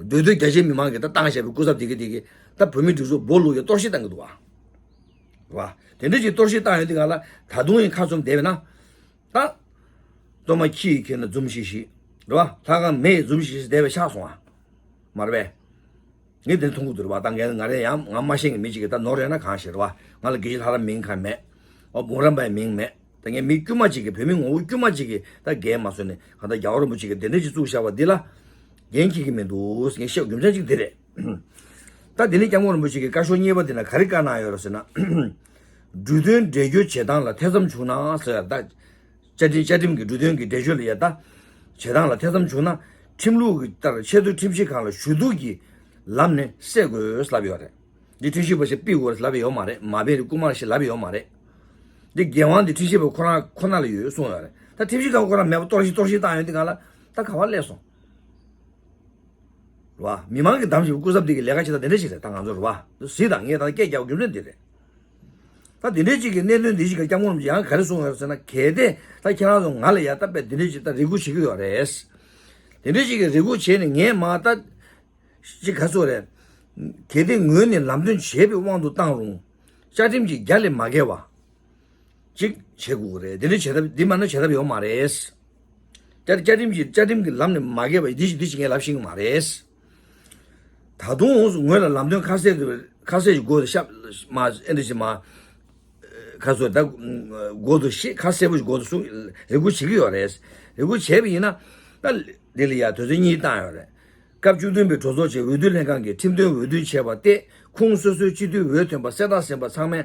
འདུས་སྡོད་རྒྱ་ཆེ་མི་མང་གི་ད་བཏང་བཞག་པའི་སྐུ་ཚབ་དེ་གི་དེ་གི་ད་བོད་མིའི་སྒྲིག་འཛུགས་སྦོ་ལུག་ཡ་གཏོར་བཤིག་བཏང་གི་འདུག་བ། རེད་བ། དེ་འདྲ་ཅིག་གཏོར་བཤིག་བཏང་ཡོད་དེ་ག་ལ་ད་དུང་ཡང་ཁ་བཙུམ་བསྡད་པས་ན། ད། གཏོར་མ་ཁྱི་ཡིས་ཁྱེར་ན་འཛུམ་ཤིག་ཤིག་རེད་བ། ལྷ་ཁང་མེ་ཡིས་འཛུམ་ཤིག་ཤིག་བསྡད་པས་ཆགས་སོང་བ། མ་རེད་པས། ངས་དེ་མཐོང་གི་འདུག་རེད་བ། ད་ངས་ང་རེ་ཡང་ང་མ་ཤེས་མཁན་མི་གཅིག་གིས་ད་ནོར་རེད་ན་གང་ཤེས་རེད་བ། ང་ལ་དགེ་བཤེས་ལྷ་རམས་མིང་གང་མེད། ཨོ་མོ་རམས་པའི་མིང་མེད། ད་ངས་མི་དཀྱུས་མ་གཅིག་གིས། བོད་མི་ངོ་བོ་དཀྱུས་མ་གཅིག་གིས་ད་འགན་མ་བཟོད་ནས་གང་ལྟར་རྒྱལ་བ་རིན་པོ་ཆེ་གིས་དེ་འདྲ་ཅིག་བཙུགས་བཞག་པ་འདི་ལ་འགན་འཁྱེར་གྱི་མི་འདུག། ངས་བཤད་རྒྱུ་མཚན་གཅིག་དེ་རེད། ད་དེ་ནས་སྐྱབས་མགོན་རིན་པོ་ཆེ་གིས་བཀའ་ཤོག་གཉིས་པ་དེ་ན་ག་རེ་བཀའ་གནང་ཡོད་རེད་ཟེར་ན། འབྲུ་དོན་འགྲེལ་བརྗོད་བྱེད་སྟངས་ལ་ཐེ་ཚོམ་བྱུང་ན་ཟེར། ད་བཅའ་ཁྲིམས་བཅའ་ཁྲིམས་ཀྱི་འབྲུ་དོན་གྱི་འགྲེལ་བརྗོད་ལ་ཡ་ད་བྱེད་སྟངས་ལ་ཐེ་ཚོམ་བྱུང་ན། ཁྲིམས་ལུགས་ཀྱི་ལྟར་ཆེས་མཐོའི་ཁྲིམས་ཞིབ་ཁང་ལ་ཞུ་གཏུག་གི་ལམ་ནས་སེལ་དགོས་ལབ་ཡོད་རེད། འདི་ཁྲིམས་ཞིབ་པ་ཞིག་ཕུད་དགོས་ལབ་ཡོད་མ་རེད། མ་ཕུད་ན་རྐུ་མ་ཞིག་ལབ་ཡོད་མ་རེད། འདི་འགན་དབང་འདི་ཁྲིམས་ཞིབ་པ་ཁོ་རང་ཁོ་ན་ལ་ཡོད་གསུངས་ཡོད་རེད། ད་ཁྲིམས་ཞིབ་ཁང་ཁོ་རང་མེད་པ་གཏོར་བཤིག་གཏོར་བཤིག་བཏང་ཡོད་འདི་གང་ལ་ད་ག་བ་སླེབས་སོང་། རེད་བ། མི་མང་གིས་བདམས་བཞིན་པའི་སྐུ་ཚབ་འདི་གི་ལས་ཀ་བྱེད་སྟངས་དེ་འདྲ་ཞིག་རེད། ད་ང་ཚོ་རེད་བ། གཟིགས་དང་། ངས་ད་སྐད་རྒྱག་རྒྱུ་མཚན་འདི་རེད། ད་དེ་འདྲ་ཅིག་གི་གནད་དོན་འདི་ཞིག་གི་སྐྱབས་མགོན་རིན་པོ་ཆེ་ཡང་ག་རེ་གསུངས་ཡོད་ཟེར་ན། གལ་ཏེ་ད་ཁྱེད་རང་ཚོ་ང་ལ་ཡ་ད་དཔེ་དེ་འདྲ་ཅིག་ད་རེ་སྒུག་བྱེད་ཀྱི་ཡོད་རེད། དེ་འདྲ་ཅིག་གི་རེ་སྒུག་བྱས་ནས་ངས་མ་ད་ཅིག་ག་ཚོད་རེད། གལ་ཏེ་ངོས་ནས་ལམ་སྟོན་བྱས་པའི་དབང་དུ་བཏང་རུང་། བཅའ་ཁྲིམས་ཀྱི་རྒྱ་ལས་མ་བརྒལ་བ་ཅིག་བྱེད་དགོས་ཀྱི་རེད། དེ་འདྲ་བྱེད་ཐབས་འདི་མ་ན་བྱེད་ཐབས་ཡོད་མ་རེད། བཅའ་བཅའ་ཁྲིམས་ཀྱི་བཅའ་ཁྲིམས་ཀྱི་ལམ་ནས་མ་བརྒལ་བ་འདི་ཞིག་འདི་ཞིག་ངས་ལབ་ཤེས་ཀྱི་མ་རེད། ད་དུང་ངོས་ལ་ལམ་སྟོན་ཁ་གསལ་དུ་ཁ་གསལ་ཞིག་དགོས་དུ་ཤབ་མ་ཨེ་འདྲ་ཞིག་མ་ཁ་སོ་ད་དགོས་དུ་ཤེས་ཁ་གསལ་པོ་ཞིག་དགོས་དུ་གསུང་རེ་སྐུལ་བྱེད་ཀྱི་ཡོད་རེད། རེ་སྐུལ་བྱས་པ་ཡིན་ན་ད་འདི་ལ་ཡ་དོན་ཚན་གཉིས་བཏང་ཡོད་རེད། སྐབས་བཅུ་བདུན་པའི་གྲོས་ཚོགས་ཀྱིས་འོས་བསྡུ་ལྷན་ཁང་གི་ཁྲིམས་དོན་འོས་བསྡུ་བྱས་པ་སྟེ། ཁུངས་སོ་སོའི་སྤྱི་འཐུས་འོས་ཐོན་པ་གསལ་བསྒྲགས་ཟིན་པ་ཚང་མས་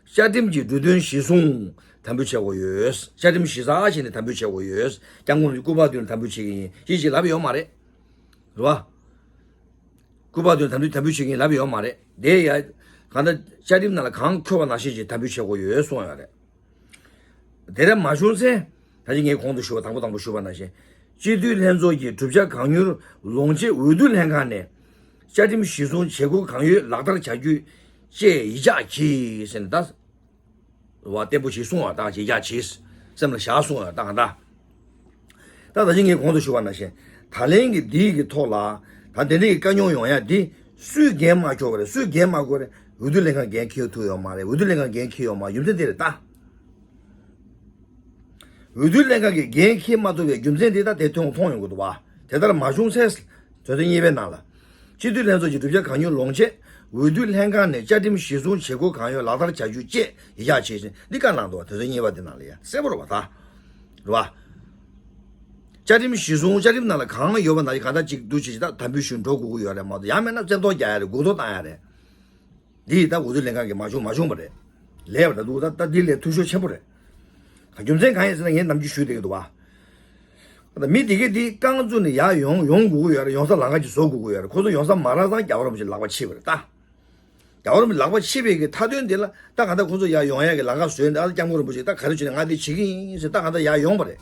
བཅའ་ཁྲིམས་ཀྱི་འབྲུ་དོན་གཞིར་བཟུང་དམ་འབུལ་བྱེད་དགོས་ཡོད། བཅའ་ཁྲིམས་གཞི་རྩ་བྱས་ནས་དམ་འབུལ་བྱེད་དགོས་ཡོད། སྐྱབས་མགོན་རིན་པོ་ཆེ་སྐུ་པར་བཏོན་ནས་དམ་འབུལ་བྱེད་ཀྱི་ཡིན་ཞེས་ཞིག་ལབ་ཡོད་མ་རེད། རེད་བ། སྐུ་པར་བཏོན་དམ་འབུལ་དམ་འབུལ་བྱེད་ཀྱི་ཡིན་ལབ་ཡོད་མ་རེད། དེ་ཡ་གང་ལྟར་བཅའ་ཁྲིམས་ནང་ལ་གང་འཁོད་པ་ནང་བཞིན་ཞིག་དམ་འབུལ་བྱེད་དགོས་ཡོད་གསུངས་ཡོད་རེད། དེ་འདྲ་མ་བྱུང་ཚེ། ད་ཅི་ངས་གོང་དུ་ཞུས་པ་དང་པོ་དང་པོ་ཞུས་པ་ནང་བཞིན། སྤྱི་འཐུས་ལྷན་ཚོགས་ཀྱི་གྲུབ་ཆ་གང་མྱུར་ལོངས་སྤྱོད་འོས་བསྡུ་ལྷན་ཁང་ནས་བཅའ་ཁྲིམས་གཞིར་བཟུང་བྱེད་དགོས་གང་ཡོད་ལག་བསྟར་བྱ་རྒྱུ་བཅས་ཡིད་འཇགས་གྱིས་ཟེར་ནས་ད། བ་བརྟན་པོ་ཞིག་གསུང་བ་དང་ཡིད་འཇགས་གྱིས། སེམས་ལ་བཞག་གསུང་བ་དང་ད། ད་ད་ཅི་ངས་གོང་དུ་ཞུས་པ་ནང་བཞིན། ད་ལན་གྱི་འདིའི་གི་ཐོག་ལ། ད་དེ་འདྲའི་གི་དཀའ་རྙོག་ཡོང་ཡ་འདི། སུས་འགན་མ་འཁྱོར་བ་རེད། སུས་འགན་མ་འཁྱོར་རེད། འོས་བསྡུ་ལྷན་ཁང་འགན་འཁྱེར་ཐུབ་ཡོད་མ་རེད། འོས་བསྡུ་ལྷན་ཁང་འགན་འཁྱེར་ཡོད་མ་རེད། རྒྱུ་མཚན་དེ་རེད་ད། འོས་བསྡུ་ལྷན་ཁང་གིས་འགན་འཁྱེར་མ་ཐུབ་པའི་རྒྱུ་མཚན་དེ་ད་དེ་མཐོང་མཐོང་ཡོང་གི་འདུག་བ། དེ་ལྟར་མ་བྱུང་ཚེ། དོན་ཚན་གཉིས་པའི་ནང་ལ། སྤྱི་འཐུས་ལྷན་ཚོགས་ཀྱི་གྲུབ་ཆ་གང་མྱུར་ལོངས་སྤྱད། འོས་བསྡུ་ལྷན་ཁང་ནས་བཅའ་ཁྲིམས་གཞིར་བཟུང་བྱེད་སྒོ་གང་ཡོད་ལག་བསྟར་བྱ་རྒྱུ་བཅས་ཡིད་འཇགས་བྱེད་ཅིང་འདི་བཀའ་གནང་འདུག་བ། དོན་ཚན་གཉིས་པ་འདི་ནང་ལ་ཡ་གསལ་པོ་རེད་བ་ད། རེད་བ། བཅའ་ཁྲིམས་གཞིར་བཟུང་བཅའ་ཁྲིམས་ནང་ལ་གང་ཡོད་པ་ན་གང་ལྟར་གཅིག་བསྡུ་བྱེད་ཅིག་ད་དམ་འབུལ་ཞུ་འགྲོ་དགོས་ཀྱི་ཡོད་རེད་མ་གཏོགས་ཡང་མིན་ན་རྩེ་ཐོག་རྒྱག་ཡ་རེད། མགོ་ཐོག་བཏང་ཡ་རེད། འདི་ཡིས་ད་འོས་བསྡུ་ལྷན་ཁང་གིས་མ་བྱུང་མ་བྱུང་བ་རེད། ལས་པ་ད་འདུག་ད་ད་འདི་ལས་འཐུས་ཤོར་ཆེན་པོ་རེད། རྒྱུ་མཚན་གང་ཡིན་ཟེར་ན་ངས་ནམ་རྒྱུན་ཞུས་བསྡད་ཀྱི་འདུག་བ། ད་མི་དེ་གས་འདི་རྐང་བཙུགས་ནས་ཡར་ཡོང་ཡོང་དགོས་ཀྱི་ཡོད་རེད། ཡོང་ས་ལམ་ཁ་ཅིག་བཟོ་དགོས་ཀྱི་ཡོད་རེད། ཁོ་ཚོ་ཡོང་ས་མ་རག་ཙང་རྒྱལ་བ་རིན་པོ་ཆེ་ལག་པ་ཕྱིས་པ་རེད་ད། རྒྱལ་བ་རིན་པོ་ཆེ་ལག་པ་ཕྱིས་པའི་གི་མཐའ་དོན་དེ་ལ་ད་གང་ལྟར་ཁོ་ཚོ་ཡར་ཡོང་ཡ་གི་ལམ་ཁ་བཟོས་ནས་ཨ་སྐྱབས་མགོན་རིན་པོ་ཆེ་ད་ག་རེ་བྱས་ནས་ང་འདི་བྱེད་ཀྱི་ཡིན་ཟེར་ད་གང་ལྟར་ཡར་ཡོང་བ་རེད།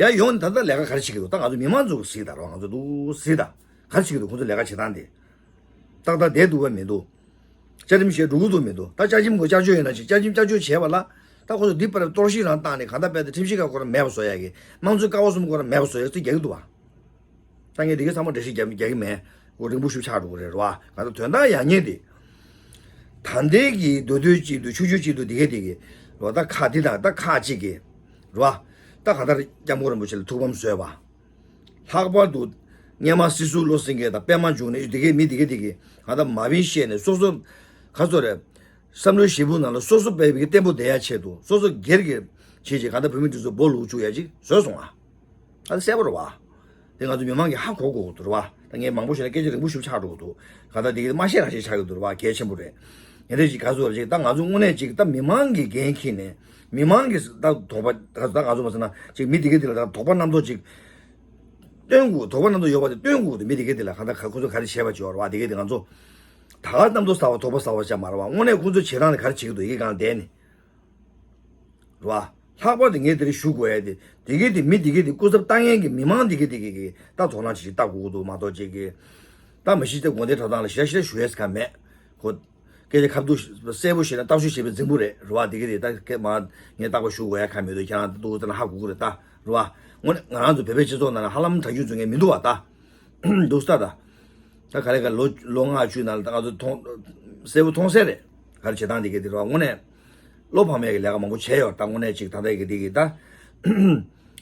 ཡར་ཡོང་ནས་ད་ལྟ་ལས་ཀ་ག་རེ་བྱེད་ཀྱི་འདུག་ད་ང་ཚོ་མི་མང་ཚོ་གཟིགས་དང་རོགས་ང་ཚོ་འདུག་གཟིགས་དང་། ག་རེ་བྱེད་ཀྱི་འདུག་ཁོ་ཚོ་ལས་ཀ་བྱེད་སྟངས་དེ། ཏག་ཏག་བསྡད་འདུག་པ་མི་འདུག་བཅའ་ཁྲིམས་བཞིན་འགྲོ་གི་འདུག་མི་འདུག་ད་བཅའ་ཁྲིམས་ཁོ་བསྐྱར་བཅོས་ཡོད་ན་ཅིག་བཅའ་ཁྲིམས་བསྐྱར་བཅོས་བྱས་པ་ལ། ད་ཁོ་ཚོ་འདི་པར་གཏོར་བཤིག་རང་བཏང་ནས་གང་ལྟར་དཔེ་དེ་ཁྲིམས་ཞིབ་ཁང་ཁོ་རང་མེད་པ་བཟོ་ཡ་གི་དམངས་གཙོའི་ཀ་བ་གསུམ་ཁོ་རང་མེད་པ་བཟོ་ཡ་ཅིག་རྒྱག་གི་འདུག་བ། ད་ངས་འདི་གའི་ཚང་མ་འགྲེལ་བཤད་རྒྱག་རྒྱག་གི་མེད། འོ་རིང་པོ་ཞིག་ཆགས་འགྲོ་གི་རེད་རོ། གང་ལྟར་དོན་དག་ཡང་སྙིང་འདི། ད་ལྟའི་གི་མདོ་སྟོད་གཅིག་ཏུ་ཆུ་ཆུ་གཅིག་ཏུ་འདི་གའི་འདི་གི་རོ། ད་ཁག་འདི་དང་ད་ཁག་གཅིག་གི་རོ། ད་གང་ལྟར་སྐྱབས་མགོན་རིན་པོ་ཆེ་ལ་ཐུགས་ཕམ་བཟོས་པ། ལྷག་པར་དུ་སྔོན་མ་སྲིད་ཟུར་བློ་སེང་གེ་དང་པད་མ་འབྱུང་གནས་འདི་གའི་མི་འདི་གའི་འདི་གི་གང་ལྟར་མ་བིན་བཤད་ནས་སོ་སོ་ག་ཚོད་རེད། བསམ་བློའི་ཞེ་ཕུག་ནང་ལ་སོ་སོ་དཔེ་བའི་བརྟན་པོ་བསྡད་ཡ་ཆེད་དུ་སོ་སོ་སྒེར་གྱི་བྱེད་ཅིག་གང་ལྟར་བོད་མི་འདི་ཚོ་སྦོ་ལུག་བཅུག་ཡ་ཅིག་བཟོས་སོང་ཨ། ཨ་ནི་གསལ་པོ་རེད་བ། དེ་ང་ཚོ་མི་མང་གིས་ཧ་གོ་དགོས་ཀྱི་འདུག་རེད་བ། ད་ངས་མང་པོ་ཞིག་ལ་སྐད་ཆ་རིང་པོ་ཞིག་ཆགས་འགྲོ་གི་འདུག་གང་ལྟར་དེ་གི་མ་ཤེས་རང་ཤེས་ཆགས་ཀྱི་འདུག་རེད་བ། གལ་ཆེན་པོ་རེད། ངས་རེ་ཅིག་ག་ཚོད་རེ་ཅིག་ད་ང་ཚོ་དངོས་གནས་ཅིག་ད་མི་མང་གི་འགན་འཁྱེར་ནས་མི་མང་གི་ད་དོགས་པ་ད་ད་ང་ཚོ་མ་ཟེར་ན་ཅིག་མི་དེ་གི་དེ་ལ་ད་དོགས་པ་རྣམ་རྟོག་ཅིག་སྟོན་དགོས། དོགས་པ་རྣམ་རྟོག་ཡོད་པ་དེ་སྟོན་དགོས་འདུག་མི་དེ་གི་དེ་ལ་གང་ལྟར་ག་ཁོ་ཚོ་ག་རེ་བྱས་པ་ཅིག་ཡོད་རེད་བ། དེ་གི་དེ་ང་ཚོ་ད་ག་རྣམ་རྟོག་ཟ་བ་དོགས་པ་ཟ་བ་ཅིག་མ་རེད་བ། དངོས་གནས་ཁོ་ཚོ་བྱེད་སྟངས་དེ་ག་རེ་བྱེད་ཀྱི་འདུག་ཡི་གེ་གང་བསྡད་ནས། རེད་བ། ལྷག་པར་དུ་ངས་དེ་རིང་ཞུ་དགོས་ཡ་དེ། དེ་གའི་དེ་མི་དེ་གའི་དེ་སྐུ་ཚབ་ལྟ་མཁན་གྱི་མི་མང་དེ་གའི་དེ་གའི་གི་ད་དོ་སྣང་ཅིག་ལྟ་དགོས་ཀྱི་འདུག་མ་གཏོགས་ཅིག་གི། ད་མི་ཤི་སྟེ་དགོན་སྡེ་གྲྭ་ཚང་ལ་ཞེ་དྲག་ཞེ་དྲག་ཞུ་ཡས་ཀྱི་མེད། ཁོ། སྐད་ཆ་ཁ་ཐུག་གསལ་པོ་བཤད་ན་བརྟག་ཞིབ་བྱེད་པའི་རྫིང་བུ་རེད་རེད་བ། དེ་གའི་དེ་ད་སྐད་མ་ངས་རྟག་པར་ཞུ་དགོས་ཡ་ཁ་མི་འདུག་ཁྱེད་རང་ཏོག་ཙམ་ཧ་གོ་གི་རེད་ད་རེད་བ། དངོས་གནས་ང་རང་ཚོ་བོད་པའི་སྤྱི་ཚོགས་ནང་ལ་ཧ་ལམ་གྲྭ་རྒྱུན་ཚོ་ངས་མི་འདུག་བ་ད། འདུག་ས་ད། ད་ག་རེ་ག་ལོ་ལོ་ལྔ་བཅུ་ནང་ལ་ད་ང་ཚོ་མཐོང་གསལ་པོ་མཐོང་གསལ་རེད། ག་རེ་བྱེད་སྟངས་དེ་གའི་དེ་རེད་བ། དངོས་གནས་བློ་ཕམ་ཡས་ཀྱི་ལས་ཀ་མང་པོ་བྱས་ཡོད། ད་དངོས་གནས་ཅིག་ད་ལྟ་ཡི་གི་དེ་གི་ད་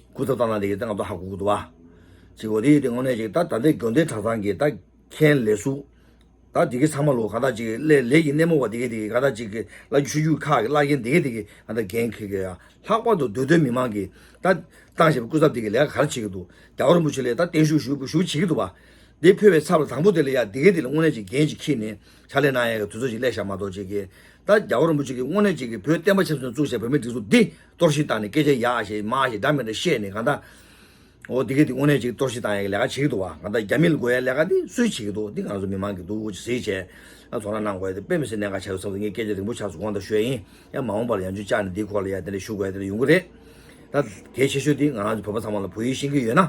སྐུ་ཚབ་བཏང་སྟངས་དེ་གི་ད་ང་ཚོ་ཧ་གོ་གི་འདུག་བ། ཅིག་འོ་དེ་ཡི་དེ་དངོས་གནས་ཅིག་ད་ད་ལྟའི་དགོན་སྡེ་གྲྭ་ཚང་གི་ད་མཁན་ལས་ཟུར་ ད་དེ་གི་ཚང་མ་ལོ་ག་ད་ཅིག་ལས་ལས་ཀྱི་སྣེ་མོ་བ་དེ་གི་དེ་གི་ག་ད་ཅིག་གི་ལ་ཆུ་རྒྱུས་ཁག་གི་བླ་རྒན་དེ་གི་དེ་གི་ང་ད་འགན་འཁྱེར་གི་ཡ། ལྷག་པར་དུ་སྡོད་སྡོད་མི་མང་གི་ད་བཏང་བཞིན་པའི་སྐུ་ཚབ་དེ་གི་ལས་ཀ་ག་རེ་བྱེད་ཀྱི་འདུག་རྒྱལ་བ་རིན་པོ་ཆེ་ལས་ད་བརྟན་བཞུགས་ཞུ་ཞུ་བྱེད་ཀྱི་འདུག་བ། དེ་ཕེབས་པའི་ཚབ་ལ་དང་པོ་དེ་ལ་ཡ་དེ་གི་དེ་ལ་དངོས་གནས་ཅིག་འགན་ཅིག་འཁྱེར་ནས་ཕྱག་ལས་གནང་ཡ་གི་དུས་ཚོད་ཅིག་སླེབས་ཤག་མ་གཏོགས་ཅིག་གི་ད་རྒྱལ་བ་རིན་པོ་ཆེ་གི་དངོས་གནས་ཅིག་གི་བོད་བསྟན་པ་ཆབ་སྲིད་བཙུགས་བྱས་བོད་མིའི་སྒྲིག་འཛུགས་འདི་གཏོར་བཤིག་བཏང་ནས་སྐད་ཆ་ཡག་ཞེས་མ་ཞེས་འདྲ་མི་འདྲ་བཤད་ནས་གང་ལྟར། འོ་དེ་ག་དེ་དངོས་གནས་ཅིག་གཏོར་བཤིག་བཏང་ཡག་གི་ལས་ཀ་བྱེད་ཀྱི་འདུག་བ། ང་ད་རྒྱ་མི་ལ་དགོས་ཡག་ལས་ཀ་དེ་སུས་བྱེད་ཀྱི་འདུག་འདི་ང་ཚོ་མི་མང་གི་འདུག་ཅེས་བྱས་ཨ་ཚོར་སྣང་གནང་དགོས་ཡག་དེ་དཔེ་མི་སྲིད་གནད་འགག་ཆགས་ཡོད་བསམ་སྟེ་ངས་སྐད་ཆ་རིང་པོ་ཆགས་སོང་། གོང་དུ་ཞུ་ཡ་ཡིན། ཡང་མ་འོངས་པ་ལ་ཡང་ཅུང་བཅར་ནས་འདིའི་སྐོར་ལ་ཡ་དེ་འདྲ་ཞུ་དགོས་ཡག་དེ་འདྲ་ཡོང་གི་རེད། ད་གལ་ཆེ་ཤོས་དེ་ང་རང་ཚོ་བོད་པ་ཚང་མ་ལ་བོད་ཡིག་ཤེས་ཀྱི་ཡོད་ན།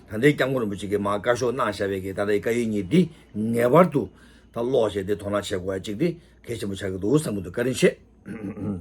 ད་ལྟའི་སྐྱབས་མགོན་རིན་པོ་ཆེ་གིས་མར་བཀའ་ཤོག་གནང་བཞག་པའི་གི་ད་ལྟའི་བཀའ་ཡིག་གཉིས་འདི་ངེས་པར་དུ་ད་ཀློག་བྱས་ཏེ་དོ་སྣང་བྱེད་དགོས་ཡག་གཅིག་དེ་གལ་ཆེན་པོ་ཆགས་ཀྱི་འདུག་བསམ་གྱི་འདུག་བཀའ་དྲིན་ཆེ།